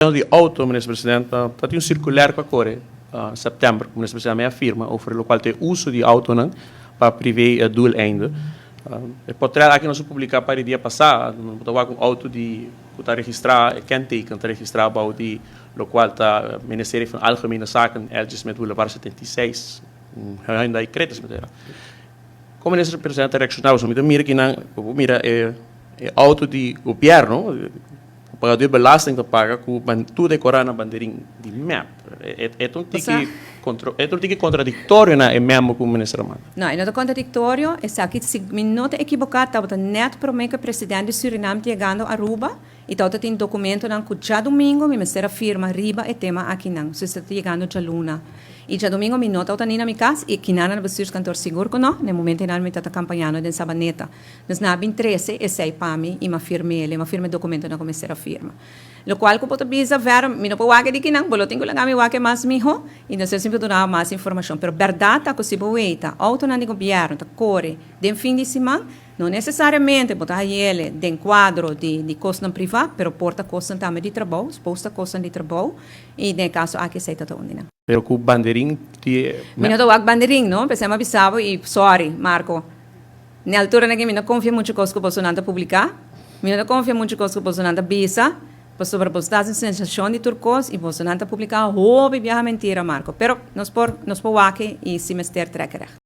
Di auto, minister president, ta tin un circulair cu a core september, cu minister president a firma over locual ta e uso di autonan pa privé doeleinden. E portret aki nos a publica pa di dia pasa, bo ta wak un auto di cu ta registra, e kenteken ta registra bou di locual ta Ministerie van Algemene Zaken, L. G. Smith Boulevard 76, un Hyundai Creta, si mi ta. Con minister president ta reacciona? Mi ta mira kinan, bo mira e auto di gobierno, pagador di belasting ta paga, cu tur decora na banderin di MEP. E un tiki contra, e un tiki contradictorio na e memo cu minister manda. No, e no ta contradictorio. Esaki, si mi no ta ekivoca, tabata net prome cu presidente di Suriname yegando Aruba y tabata tin documentonan cu diadomingo mi mester a firma riba e tema akinan. So ta yegando dialuna. Y diadomingo mi no tabata ni na mi cas y kinan na bestuurskantoor sigur cu no, na momento nan mi tabata campañando den Sabaneta. Dus nan a bin trece esey pa mi y m'a firm'e, m'a firma documentonan cu mester a firma. Lo cual cu bo ta bisa ver, mi no por wak di kinan, bo lo tin cu laga mi wak mas miho, y nos semper duna mas informacion. Pero berdad ta cu si bo weta, autonan di gobierno ta core den fin di siman, no necesariamente bo ta hay'e den cuadro di cosnan priva, pero por ta cosnan tambe di trabou, posta cosnan di trabou, y den caso aki esey ta unda. Pero cu banderin di Mi no ta wak banderin, no? Pesey m'a bisa bo y sorry, Marco. Na altura na mi no confia mucho cos cu boso ta publica. Mi no confia mucho cos cu boso ta bisa. Pasobra boso ta sensacion di tur cos y boso ta publica hopi biaha mentira, Marco. Pero nos por wak y si mester trek recht.